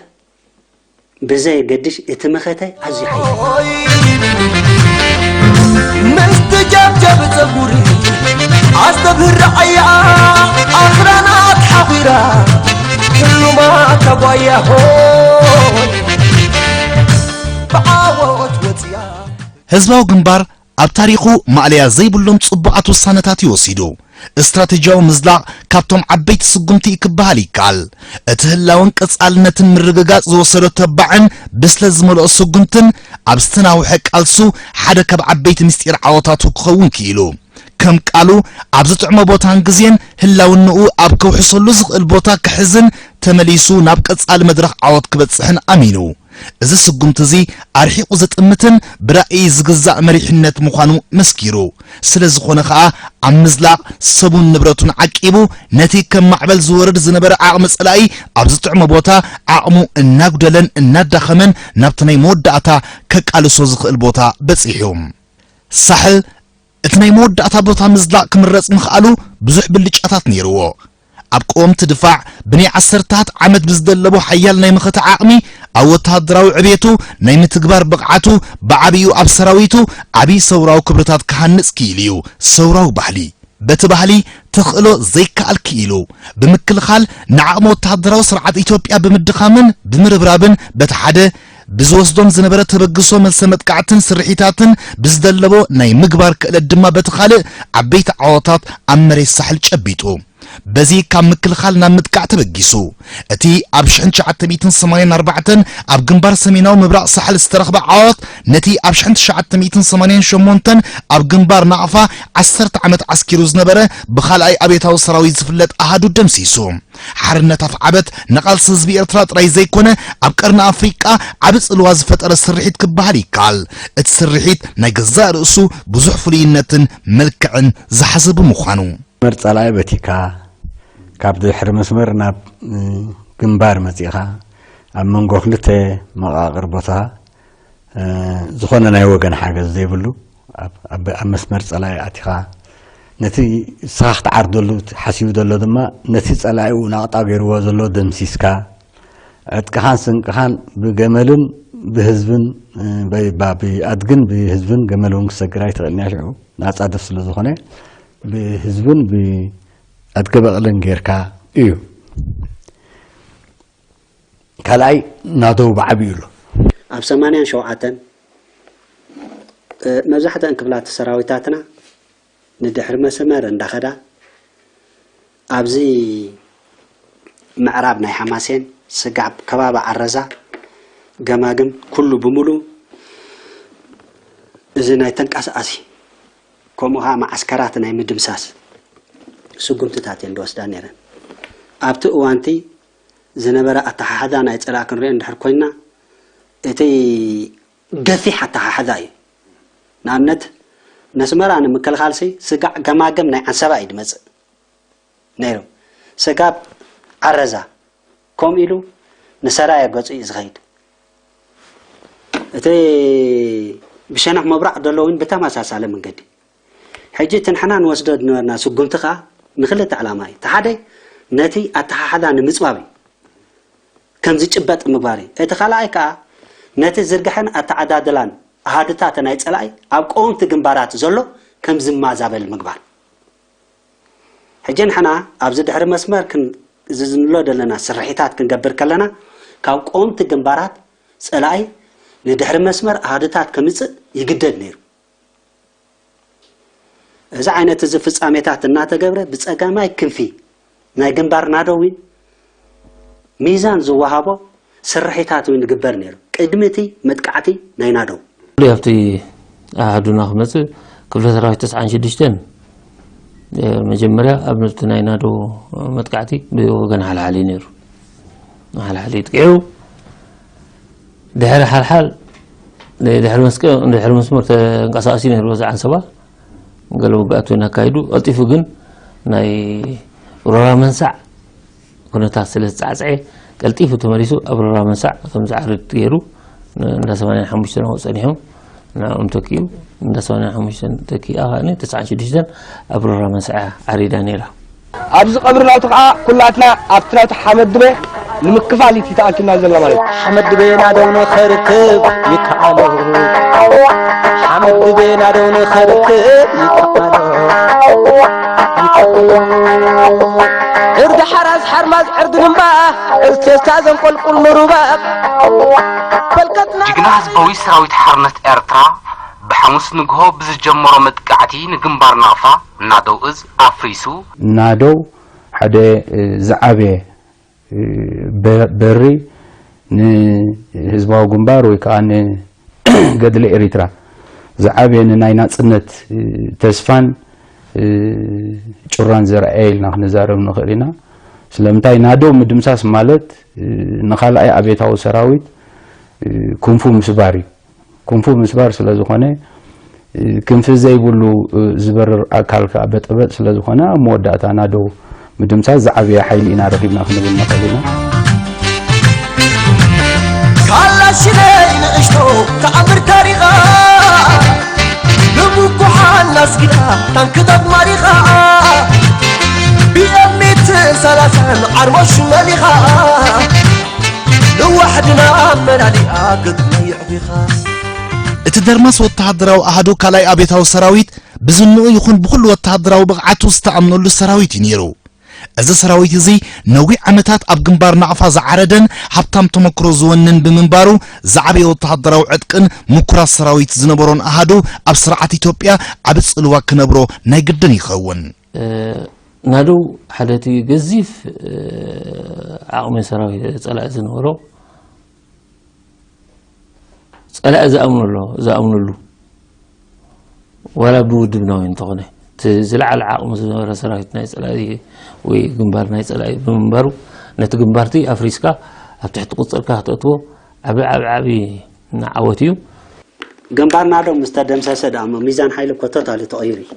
ብዘየገድሽ እቲ መኸተ ኣዝዩ ሓያል እዩ። ምስቲ ጀብጀብ ጸጉሪ ኣስተብህር ዓያ ኣኽራናት ሓኺራ ህሉማት ኣጓያ ሆይ ብዓወት ወጽያ። ህዝባዊ ግንባር ኣብ ታሪኹ ማእለያ ዘይብሎም ጽቡቓት ውሳነታት እዩ ወሲዱ። ስትራቴጂያዊ ምዝላቕ ካብቶም ዓበይቲ ስጉምቲ እዩ ክበሃል ይከኣል። እቲ ህላወን ቀጻልነትን ምርግጋጽ ዝወሰዶ ተባዕን ብስለት ዝመልኦ ስጉምትን ኣብ ዝተናውሐ ቃልሱ ሓደ ካብ ዓበይቲ ምስጢር ዓወታቱ ክኸውን ክኢሉ። ከም ቃሉ ኣብ ዝጥዕሞ ቦታን ግዜን ህላውንኡ ኣብ ከውሕሰሉ ዝኽእል ቦታ ክሕዝን ተመሊሱ ናብ ቀጻሊ መድረኽ ዓወት ክበጽሕን ኣሚኑ። እዚ ስጉምቲ እዚ ኣርሒቑ ዝጥምትን ብራእይ ዝግዛእ መሪሕነት ምዃኑ መስኪሩ። ስለ ዝኾነ ኸኣ ኣብ ምዝላቕ ሰቡን ንብረቱን ዓቂቡ ነቲ ከም ማዕበል ዝወርድ ዝነበረ ዓቕሚ ጸላኢ ኣብ ዝጥዕሞ ቦታ ዓቕሙ እናጉደለን እናዳኸመን ናብቲ ናይ መወዳእታ ከቃልሶ ዝኽእል ቦታ በጺሑ። ሳሕል እቲ ናይ መወዳእታ ቦታ ምዝላቕ ክምረጽ ምኽኣሉ ብዙሕ ብልጫታት ነይርዎ። ኣብ ቀወምቲ ድፋዕ ብናይ ዓሰርታት ዓመት ብዝደለቦ ሓያል ናይ መኸተ ዓቕሚ ኣብ ወተሃደራዊ ዕቤቱ ናይ ምትግባር ብቕዓቱ ብዓብዩ ኣብ ሰራዊቱ ዓብዪ ሰውራዊ ክብርታት ክሃንጽ ክኢሉ እዩ። ሰውራዊ ባህሊ በቲ ባህሊ ተኽእሎ ዘይከኣል ክኢሉ ብምክልኻል ንዓቕሚ ወተሃደራዊ ስርዓት ኢትዮጵያ ብምድኻምን ብምርብራብን በቲ ሓደ ብዝወስዶም ዝነበረ ተበግሶ መልሰ መጥቃዕትን ስርሒታትን ብዝደለቦ ናይ ምግባር ክእለት ድማ በቲ ካልእ ዓበይቲ ዓወታት ኣብ መሬት ሳሕል ጨቢጡ። በዚ ካብ ምክልኻል ናብ ምጥቃዕ ተበጊሱ። እቲ ኣብ ሽሕን ትሽዓተ ሚእትን ሰማንያን ኣርባዕተን ኣብ ግንባር ሰሜናዊ ምብራቕ ሳሕል ዝተረኽበ ዓወት ነቲ ኣብ ሽሕን ትሽዓተ ሚእትን ሰማንያን ሸሞንተን ኣብ ግንባር ናቕፋ ዓሰርተ ዓመት ዓስኪሩ ዝነበረ ብኻልኣይ ኣብዮታዊ ሰራዊት ዝፍለጥ ኣሃዱ ደምሲሱ። ሓርነት ኣፍዓበት ንቓልሲ ህዝቢ ኤርትራ ጥራይ ዘይኮነ ኣብ ቀርኒ ኣፍሪቃ ዓቢ ጽልዋ ዝፈጠረ ስርሒት ክበሃል ይከኣል። እቲ ስርሒት ናይ ገዛእ ርእሱ ብዙሕ ፍሉይነትን መልክዕን ዝሓዘ ብምዃኑ። መስመር ጸላኢ በቲካ፣ ካብ ድሕሪ መስመር ናብ፣ እ፣ ግንባር መጺእኻ፣ ኣብ መንጎ ክልተ መቓቕር ቦታ፣ እ፣ ዝኾነ ናይ ወገን ሓገዝ ዘይብሉ፣ ኣብ፣ ኣብ፣ ኣብ መስመር ጸላኢ ኣቲኻ፣ ነቲ ንስኻ ክትዓርደሉ ሓሲቡ ዘሎ ድማ፣ ነቲ ጸላኢኡ ናቕጣ ገይርዎ ዘሎ ደምሲስካ፣ ዕጥቅኻን ስንቅኻን ብገመልን ብህዝብን፣ እ፣ ብ-፣ ብ-፣ ብኣድግን ብህዝብን ገመል እውን ክሰግር ኣይትኽእልን እያ። ሽዑ ናጻድፍ ስለ ዝኾነ፣ ብህዝብን ብኣድገ በቕልን ጌርካ እዩ። ካልኣይ ናደው ብዓቢኡ ኣሎ። ኣብ ሰማንያን ሸውዓተን፣ እ፣ መብዛሕትአን ክፍላት ሰራዊታትና ንድሕሪ መስመር እንዳኸዳ፣ ኣብዚ ምዕራብ ናይ ሓማሴን፣ ስጋብ ከባቢ ዓረዛ፣ ገማግም፣ ኩሉ ብምሉ እዚ ናይ ተንቀሳቓሲ፣ ከምኡ ኸዓ መዓስከራት ናይ ምድምሳስ ስጉምትታት እየን ዝወስዳ ነይረን። ኣብቲ እዋንቲ ዝነበረ ኣተሓሕዛ ናይ ጸላኢ ክንሪኦ እንድሕር ኮይንና፣ እቲ ገፊሕ ኣተሓሕዛ እዩ። ንኣብነት፣ ነስመራ ንምክልኻልሲ ስጋዕ ገማግም ናይ ዓንሰባ እዩ ዝመጽእ ነይሩ። ስጋብ ዓረዛ፣ ከምኡ ኢሉ ንሰራየ ገጹ እዩ ዝኸይድ። እቲ ብሸነኽ ምብራቕ ዘሎ እውን ብተመሳሳሊ መንገዲ። ሕጂ እቲ ንሕና ንወስዶ ዝነበርና ስጉምቲ ኸኣ ንኽልተ ዕላማ እዩ። እቲ ሓደ ነቲ ኣተሓሕዛ ንምጽባብ እዩ፣ ከም ዝጭበጥ ምግባር እዩ። እቲ ካልኣይ ከኣ ነቲ ዝርግሐን ኣተዓዳድላን ኣሃዱታት ናይ ጸላኢ ኣብ ቀወምቲ ግንባራት ዘሎ ከም ዝማዛበል ምግባር። ሕጂ ንሕና ኣብዚ ድሕሪ መስመር ክን-፣ ዝዝንሎ ዘለና ስርሒታት ክንገብር ከለና፣ ካብ ቀወምቲ ግንባራት ጸላኢ ንድሕሪ መስመር ኣሃዱታት ከምጽእ ይግደድ ነይሩ። እዚ ዓይነት እዚ ፍጻሜታት እናተገብረ፣ ብጸጋማይ ክንፊ ናይ ግንባር ናደው እውን ሚዛን ዝወሃቦ ስርሒታት እውን ይግበር ነይሩ፣ ቅድሚ እቲ መጥቃዕቲ ናይ ናደው። ኣብቲ ኣሃዱና ክመጽእ፣ ክፍለ ሰራዊት ተስዓን ሽዱሽተን፣ እ፣ መጀመርያ ኣብ ነቲ ናይ ናደው መጥቃዕቲ ብወገን ሓልሓሊ ነይሩ። ሓልሓሊ ይጥቅዑ። ድሕሪ ሓልሓል፣ ድሕሪ መስቀ-፣ ድሕሪ መስመር ተንቀሳቓሲ ነይሩ በዚ ዓንሰባ። ገለ ውግኣት እውን ኣካይዱ። ቀልጢፉ ግን ናይ ሮራ መንሳዕ ኩነታት ስለ ዝጻዕጸዐ፣ ቀልጢፉ ተመሊሱ ኣብ ሮራ መንሳዕ ከም ዝዓርድ ገይሩ፣ ን-፣ እንዳ ሰማንያን ሓሙሽተን ኣብኡ ጸኒሖም፣ ንዕኦም ተኪኡ፣ እንዳ ሰማንያን ሓሙሽተን ተኪኣ ከኣኒ፣ ተስዓን ሽዱሽተን ኣብ ሮራ መንሳዕ እያ ዓሪዳ ነይራ። ኣብዚ ቀብሪ ናቱ ከዓ ኩላትና ኣብቲ ናቱ ሓመድ ድበ ንምክፋል እዩ ተኣኪብና ዘለና ማለት እዩ። ሓመድ ድበ ናደው ንኸርክብ ይከኣሎ። ሓመድ ድበ ናደው ንኸርክብ ይከኣሎ። ዕርዲ ሓራስ ሓርማዝ ዕርዲ ድማ፣ ዕርዲ ቴስታ ዘንቆልቁል ንሩባ። በልከትና ጅግና ህዝባዊ ሰራዊት ሓርነት ኤርትራ ብሓሙስ ንግሆ ብዝጀመሮ መጥቃዕቲ ንግንባር ናቕፋ ናደው እዝ ኣፍሪሱ። ናደው ሓደ፣ እ፣ ዝዓበየ፣ እ፣ በ-፣ በሪ ንህዝባዊ ግንባር ወይ ከዓ ንገድሊ ኤሪትራ ዝዓበየ ንናይ ናጽነት፣ እ፣ ተስፋን፣ እ፣ ጩራን ዘርኣየ ኢልና ክንዛረብ ንኽእል ኢና። ስለምንታይ ናደው ምድምሳስ ማለት፣ እ፣ ንኻልኣይ ኣብዮታዊ ሰራዊት፣ እ፣ ክንፉ ምስባር እዩ። ክንፉ ምስባር ስለ ዝኾነ፣ እ፣ ክንፊ ዘይብሉ፣ እ፣ ዝበርር ኣካል ከኣ በጠበጥ ስለ ዝኾነ፣ ኣብ መወዳእታ ናደው ምድምሳስ ዝዓበየ ሓይሊ ኢና ረኺብና ክንብል ንኽእል ኢና። ካላሽነይ ንእሽቶ ተኣምር ታሪኻ፣ ንምኩሓን ኣስጊዳ ታንክታት ማሪኻ፣ ቢኤም ሚትን ሰላሳን ዓርሞሽ መሊኻ፣ ንዋሕድና መላሊኣ ግጥሚ የዕቢኻ። እቲ ደርማስ ወተሃደራዊ ኣሃዱ ካልኣይ ኣብዮታዊ ሰራዊት ብዝንኡ ይኹን ብኹሉ ወተሃደራዊ ብቕዓቱ ዝተኣምነሉ ሰራዊት እዩ ነይሩ። እዚ ሰራዊት እዚ ነዊሕ ዓመታት ኣብ ግንባር ናቕፋ ዝዓረደን ሃብታም ተመክሮ ዝወንን ብምንባሩ፣ ዝዓበየ ወተሃደራዊ ዕጥቅን ምኩራት ሰራዊት ዝነበሮን ኣሃዱ ኣብ ስርዓት ኢትዮጵያ ዓቢ ጽልዋ ክነብሮ ናይ ግድን ይኸውን። ናደው ሓደ እቲ ገዚፍ ዓቕሚ ሰራዊት ጸላኢ ዝነበሮ፣ ጸላኢ ዝኣምነሉ ዝኣምነሉ ዋላ ብውድብ ናዊ እንተኾነ፣ እቲ ዝለዓለ ዓቕሚ ዝነበረ ሰራዊት ናይ ጸላኢ ወይ ግንባር ናይ ጸላኢ ብምንባሩ፣ ነቲ ግንባርቲ ኣፍሪስካ ኣብ ትሕቲ ቁጽርካ ክተእትዎ ዓቢ ዓቢ ዓቢ ዓወት እዩ። ግንባርና ዶ ምስ ተደምሰሰ ደኣ እሞ ሚዛን ሓይሊ እኮ ቶታሊ ተቐይሩ እዩ።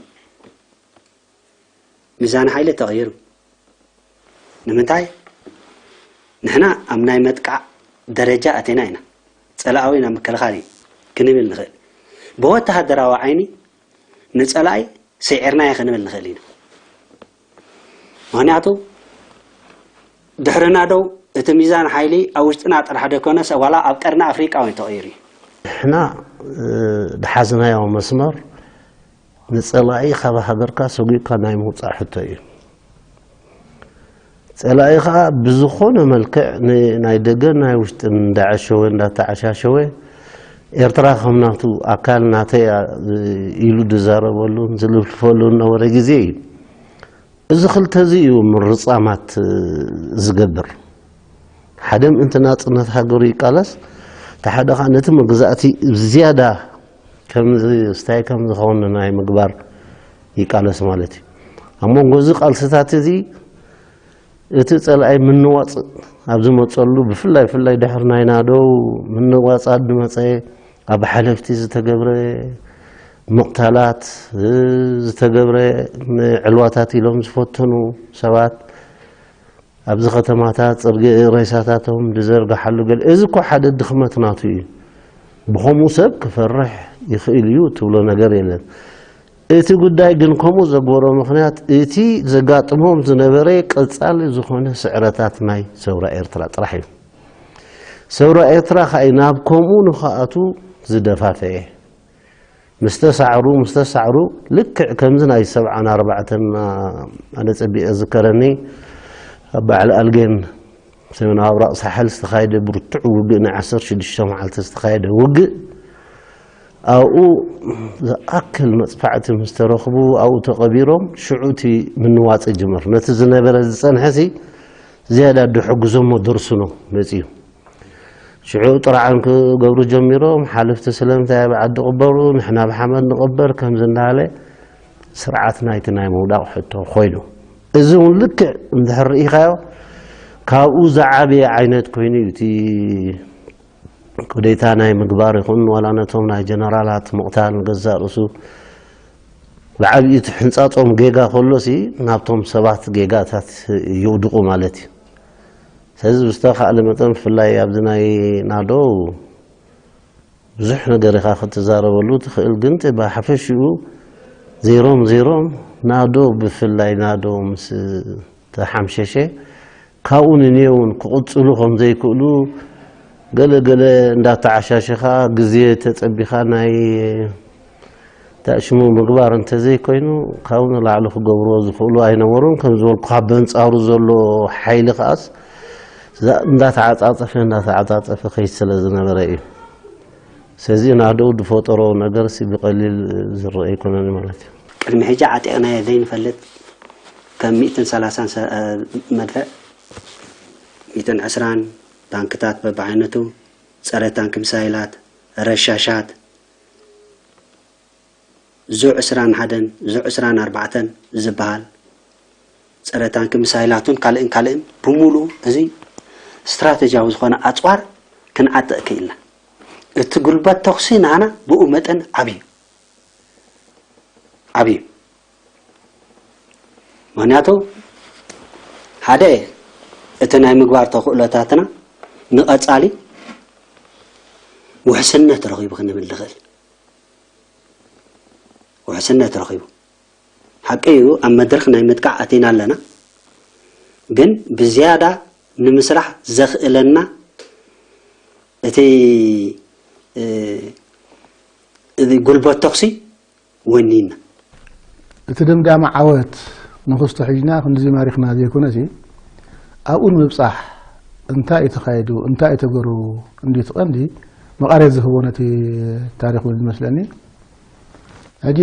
ሚዛን ሓይሊ ተቐይሩ። ንምንታይ? ንሕና ኣብ ናይ መጥቃዕ ደረጃ ኣቲና ኢና። ጸላኣዊ ናብ ምክልኻል እዩ ክንብል ንኽእል። ብወተሃደራዊ ዓይኒ ንጸላኢ ስዒርናዮ ክንብል ንኽእል ኢና። ምኽንያቱ ድሕርና ደው እቲ ሚዛን ሓይሊ ኣብ ውሽጥና ጥራሕ ደይኮነስ ዋላ ኣብ ቀርኒ ኣፍሪቃ እውን ተቐይሩ እዩ። ንሕና ዝሓዝናዮ መስመር ንጸላኢ ካብ ሃገርካ ሰጒግካ ናይ ምውጻእ ሕቶ እዩ። ጸላኢ ኸኣ ብዝኾነ መልክዕ ንናይ ደገን ናይ ውሽጥን እንዳዐሸወ እንዳተዓሻሸወ ኤርትራ ከም ናቱ ኣካል ናተይ ኢሉ ዝዛረበሉን ዝልፍልፈሉን ነበረ ግዜ እዩ። እዚ ክልተ እዚ እዩ ምርጻማት ዝገብር። ሓደ ምእንቲ ናጽነት ሃገሩ ይቃለስ፣ እቲ ሓደ ኸኣ ነቲ መግዛእቲ ዝያዳ ከም ዝስታይ ከም ዝኸውን ናይ ምግባር ይቃለስ ማለት እዩ። ኣብ መንጎ እዚ ቃልስታት እዚ እቲ ጸላኢ ምንዋጽ ኣብ ዝመጸሉ ብፍላይ ፍላይ ድሕሪ ናይ ናደው ምንዋጽ ኣድመጸ ኣብ ሓለፍቲ ዝተገብረ ምቕታላት ዝተገብረ ዕልዋታት ኢሎም ዝፈተኑ ሰባት ኣብዚ ከተማታት ጽርጊ ሬሳታቶም ዝዘርግሓሉ ገለ እዚ እኮ ሓደ ድኽመት ናቱ እዩ። ብኸምኡ ሰብ ክፈርሕ ይኽእል እዩ ትብሎ ነገር የለን። እቲ ጉዳይ ግን ከምኡ ዘግበሮ ምኽንያት እቲ ዘጋጥሞም ዝነበረ ቀጻሊ ዝኾነ ስዕረታት ናይ ሰውራ ኤርትራ ጥራሕ እዩ። ሰውራ ኤርትራ ከኣ ናብ ከምኡ ንኽኣቱ ዝደፋፈኤ። ምስ ተሳዕሩ ምስ ተሳዕሩ ልክዕ ከምዚ ናይ ሰብዓን ኣርባዕተን ኣነ ጸቢቐ ዝከረኒ ኣብ በዓል ኣልጌን ሰሜናዊ ኣብራቕ ሳሕል ዝተኻየደ ብርቱዕ ውግእ ናይ ዓሰርተ ሽዱሽተ መዓልቲ ዝተኻየደ ውግእ ኣብኡ ዝኣክል መጽፋዕቲ ምስ ተረኽቡ ኣብኡ ተቐቢሮም ሽዑ እቲ ምንዋጽ ይጅመር። ነቲ ዝነበረ ዝጸንሐ ሲ ዝያዳ ድሕግዞሞ ደርሱ ነው መጺኡ። ሽዑ ጥርዓን ክገብሩ ጀሚሮም። ሓለፍቲ ስለምንታይ ኣብ ዓዲ ቅበሩ ንሕና ብሓመድ ንቕበር ከምዚ እንዳበለ ስርዓት ናይቲ ናይ ምውዳቕ ሕቶ ኮይኑ። እዚ እውን ልክዕ እንድሕር ርኢኻዮ ካብኡ ዝዓበየ ዓይነት ኮይኑ እዩ እቲ ኩዴታ ናይ ምግባር ይኹን ዋላ ነቶም ናይ ጀነራላት ምቕታል ንገዛእ ርእሱ ብዓብዪ እቲ ሕንፃፆም ጌጋ ከሎሲ ናብቶም ሰባት ጌጋታት ይውድቑ ማለት እዩ። ስለዚ ብዝተኻእለ መጠን ብፍላይ ኣብዚ ናይ ናዶ ብዙሕ ነገር ኢኻ ክትዛረበሉ ትኽእል፣ ግን እቲ ብሓፈሽኡ ዜሮም ዜሮም ናዶ ብፍላይ ናዶ ምስ ተሓምሸሸ ካብኡ ንንየውን ክቕፅሉ ከም ዘይክእሉ ገለ ገለ እንዳተዓሻሸኻ ግዜ ተፀቢኻ ናይ ታሽሙ ምግባር እንተዘይኮይኑ ካብኡ ንላዕሊ ክገብርዎ ዝኽእሉ ኣይነበሩን። ከም ዝበልኩኻ በንፃሩ ዘሎ ሓይሊ ከኣስ እንዳተዓፃፀፈ እንዳተዓፃፀፈ ከይድ ስለ ዝነበረ እዩ። ስለዚ ናደው ዝፈጠሮ ነገርሲ ብቐሊል ዝረአ ኣይኮነን ማለት እዩ። ቅድሚ ሕጂ ዓጢቕናዮ ዘይንፈልጥ ከም ሚእትን ሰላሳን መድፍዕ፣ ሚእትን ዕስራን ታንክታት በብዓይነቱ፣ ጸረ ታንክ ሚሳይላት፣ ረሻሻት፣ ዙ ዕስራን ሓደን ዙ ዕስራን ኣርባዕተን ዝበሃል ጸረ ታንክ ሚሳይላቱን ካልእን ካልእን ብምሉኡ እዚ ስትራተጂያዊ ዝኾነ ኣጽዋር ክንዓጥቕ ክኢልና። እቲ ጉልበት ተኹሲ ናህና ብኡ መጠን ዓብዩ ዓብዩ። ምኽንያቱ ሓደ እቲ ናይ ምግባር ተኽእሎታትና ንቐጻሊ ውሕስነት ረኺቡ ክንብል ንኽእል። ውሕስነት ረኺቡ። ሓቂ እዩ፣ ኣብ መድረኽ ናይ ምጥቃዕ ኣቲና ኣለና። ግን ብዝያዳ ንምስራሕ ዘኽእለና እቲ እቲ ጉልበት ተኹሲ ወኒና። እቲ ደምዳሚ ዓወት ንኽስቶ ሒዝና ክንድዚ ማሪኽና ዘይኮነሲ ኣብኡ ንምብጻሕ እንታይ እዩ ተኻይዱ እንታይ እዩ ተገሩ እንዲ ትቐንዲ መቓሬት ዝህቦ ነቲ ታሪኽ እውን ዝመስለኒ። ሕጂ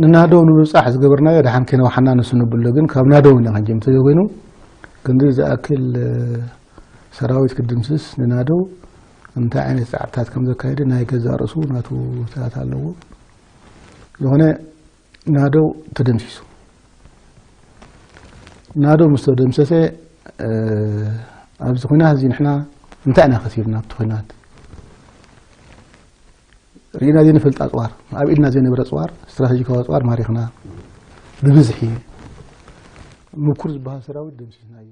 ንናደው ንምብጻሕ ዝገበርናዮ ደሓን ከይነውሓና ንሱ ንብሎ ግን ካብ ናደው ኢና ክንጀምር ተዘይኮይኑ ክንዲ ዝኣክል ሰራዊት ክድምስስ ንናደው እንታይ ዓይነት ጻዕርታት ከም ዘካየደ ናይ ገዛእ ርእሱ ናቱ ታት ኣለዎ። ዝኾነ ናደው ተደምሲሱ ናደው ምስ ተደምሰሰ ኣብዚ ኩናት እዚ ንሕና እንታይ ኢና ከሲብና ኣብቲ ኩናት ርኢና ዘይንፈልጥ ኣፅዋር ኣብ ኢድና ዘይነበረ ኣፅዋር ስትራቴጂካዊ ኣፅዋር ማሪኽና ብብዝሒ ምኩር ዝበሃል ሰራዊት ደምሲስናዮ።